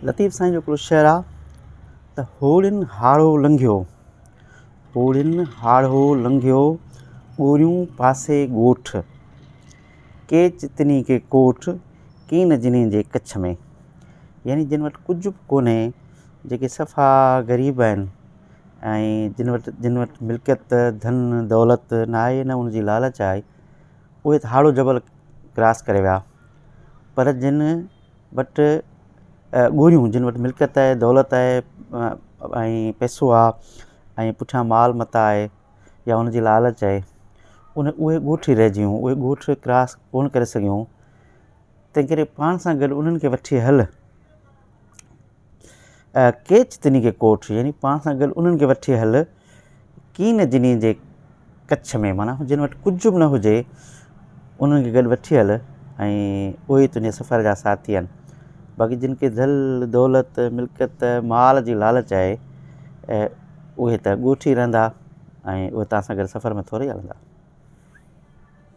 لطيف سائين جو هڪڙو شعر آ ته هوڙين هاڙهو لنگهيو، هوڙين هاڙهو لنگهيو، ڳوريون پاسي ڳوٺ، ڪي چتني ڪي ڪوٺ، ڪين جنين جي ڪڇ ۾. يعني جن وٽ ڪجهه به ڪونهي، جيڪي صفا غريب آهن ۽ جن وٽ جن وٽ ملڪيت ڌن دولت نه آهي نه ان جي لالچ آهي، اهي ته هاڙهو جبل ڪراس ڪري ويا، پر جن وٽ ڳوريون جن وٽ ملڪيت آهي دولت آهي ۽ پئسو آهي ۽ پٺيان مال متاع آهي يا ان جي لالچ آهي ان اهي ڳوٺ ئي رهجي ويون اهي ڳوٺ ڪراس ڪونه ڪري سگهيون تنهن ڪري پاڻ سان گڏ انهن کي وٺي هل ڪيچ تنهن کي ڪوٺ يعني پاڻ سان گڏ انهن کي وٺي هل ڪين جني جي ڪڇ ۾ معنيٰ جن وٽ ڪجهه به نه هجي انهن کي گڏ وٺي هل ۽ اهي تنهنجي سفر جا ساٿي آهن باقي جن کي ڌل دولت ملڪيت مال جي لالچ آهي اهي ته ڳوٺ ئي رهندا ۽ اهي توهان سان گڏ سفر ۾ ٿوري هلندا.